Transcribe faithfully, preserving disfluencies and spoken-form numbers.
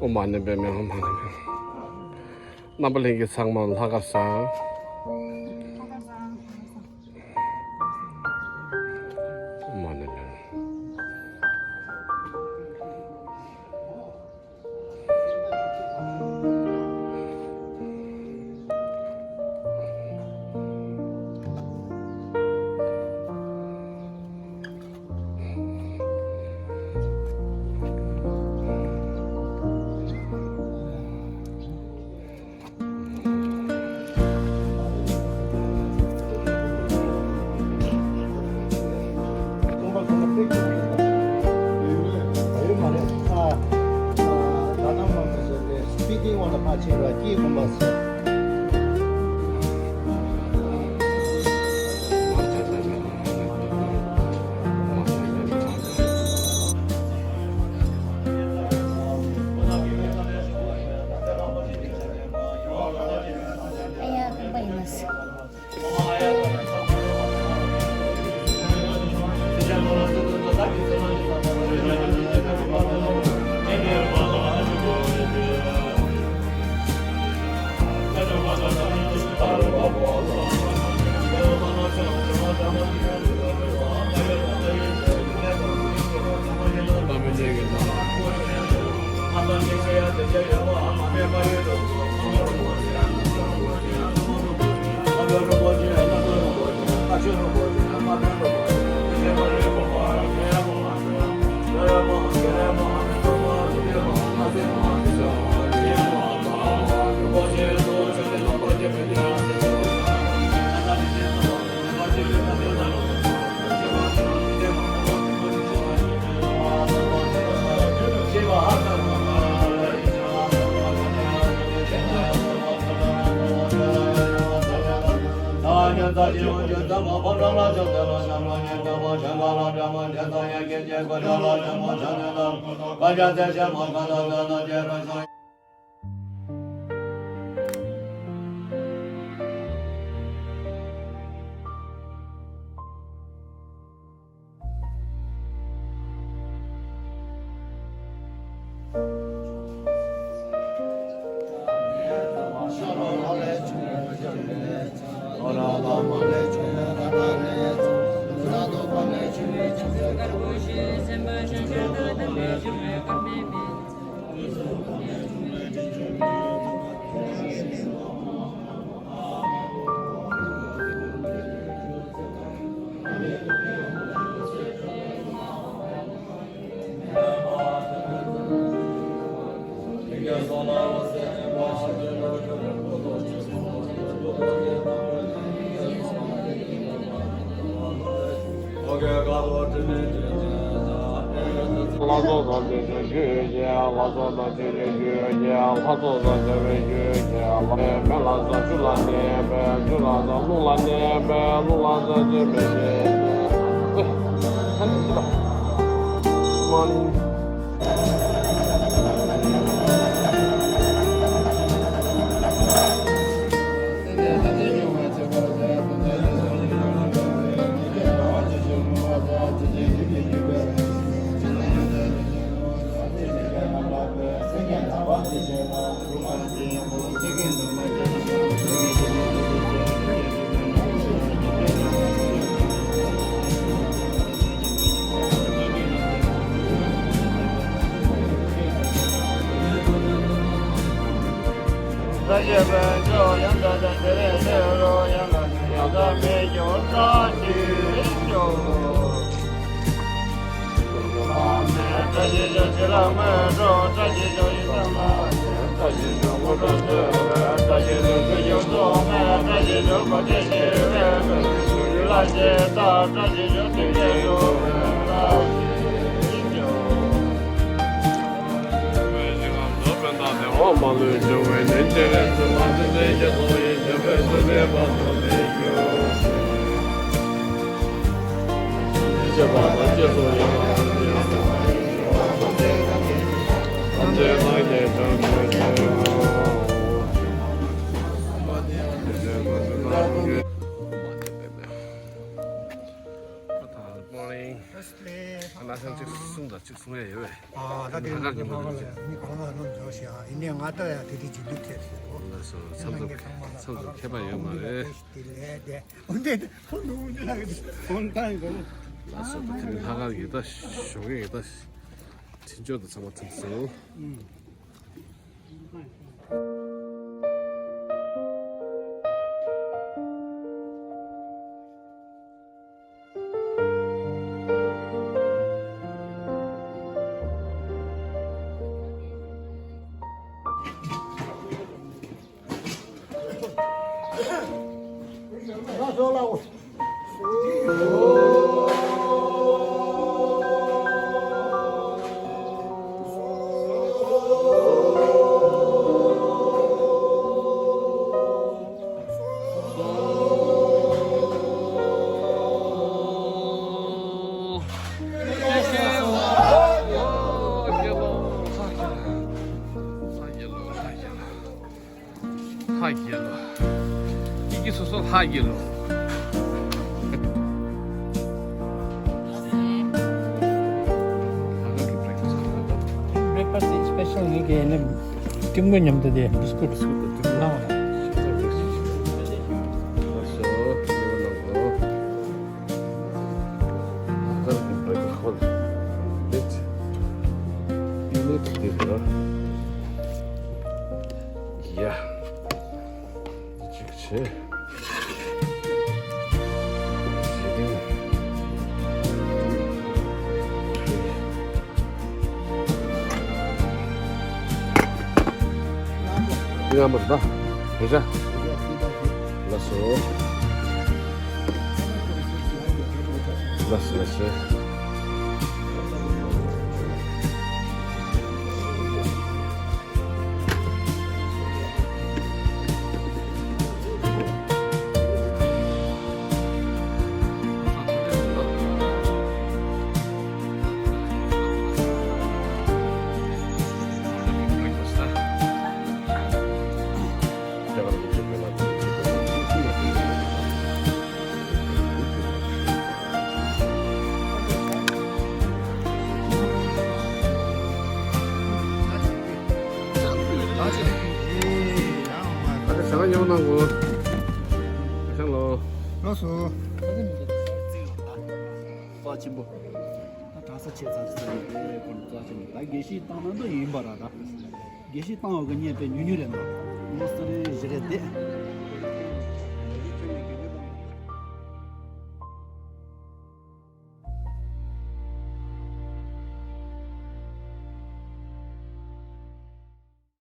ཨོཾ་མ་ཎི་པདྨེ། ཨོཾ་མ་ཎི་པདྨེ། རྣམ་པ་ལྷན་རྒྱས་ཚང་མ་ལྷག་དཀར་བཟང་། ཨོཾ་མ་ཎི་པདྨེ། སྤི་ཏི་དབང་ལ་ཕར་ཕྱིན་ར་སྐྱེས་དགོན་པ་ཟེར། ཨ་ཡ་རྐང་པ་ཡིན་མ་སྲིད། ལྷ་ཚོགས་བསམ་བརྗོད་ཞུ་ཞེས། ལྷ་ཚོགས་བསམ་བརྗོད་ཞུ་ཞེས། ལྷ་ཚོགས་བསམ་བརྗོད་ཞུ་ཞེས། ལྷ་ཚོགས་བསམ་བརྗོད་ཞུ་ཞེས། མེ་ལྷ་ས་ཆུ་ལ་གནས་པའི་ཆུ་ལྷ་ས། རླུང་ལ་གནས་པའི་རླུང་ལྷ་ས། ཆུ་མེ་ཞེས་ཨེ། ཨ་ནི་ཅི་ལ། མ་ནི། Good morning. Firstly, ཅིག་གསུང་དང་ཅིག་གསུང་ཡ་ཡོད་པས། ཨ་ད་དེ་ལྷག་དཀར་ཉིན་མོ་དེ་ཚོ། མི་གང་ལ་ལོ་འཇོག་ཞེས་ཨ་ཡིན་ནའི་ང་ལྟ་ཡ་དེ་དེ་ཇི་ལུགས་ཐེབས་ཟེར་གོ། ལགས་སོ། མཚམས་འཛོམས་མཚམས་འཛོམས་ཁྱད་པར་ཡོད་མ་རེད། དེ་ལས་དེ་འོན་ཏེ་ཁོ་ནུ་འདི་ལ་གི་ཁོང་ཏང་གི་གོ། ལགས་སོ། ད་དེ་ནི་ལྷག་དཀར་གྱི་ད་ཞོགས་ཀས་ད་འཕྲིན་བཅོལ་དུ་ཚང་མ་ཐུག་སོང་། ལྷ་རྒྱལ་ལོ། ཡི་གེ་སོ་སོ་ལྷ་རྒྱལ་ལོ། Breakfast is special. ངེད་ཀྱི་ནི་ཀྲིམ་གོས་མཉམ་དུ་དེ་བི་སི་ཀུཊ་བི་སི་ཀུཊ་དེ་ནང་ལ། ཡ། གཅིག་བྱས། ང་མར་ད་ཧེ་ཤ། ལགས་སོ། ལགས་སོ་ལགས་སོ། ཨ་ད་ཟ་ཁང་ཉོ་གནང་གོ། ཨ་ཤང་ལོ། ལགས་སོ། རྩ་ཆེན་པོ། ད་གྲྭ་ས་ཆེ་ཚང་ཆེ་ཚང་ཡིན་པས་ཁོ་ནི་རྩ་ཆེན་པོ། ད་དགེ་བཤེས་བཏང་ན་འདི་ཡིན་པ་ར་ད། དགེ་བཤེས་བཏང་བ་གི་བརྙས་པས་ཉུ་ཉུ་རེད་འདུག་མོ་སི་རེ་བཞི་རེད་དེ།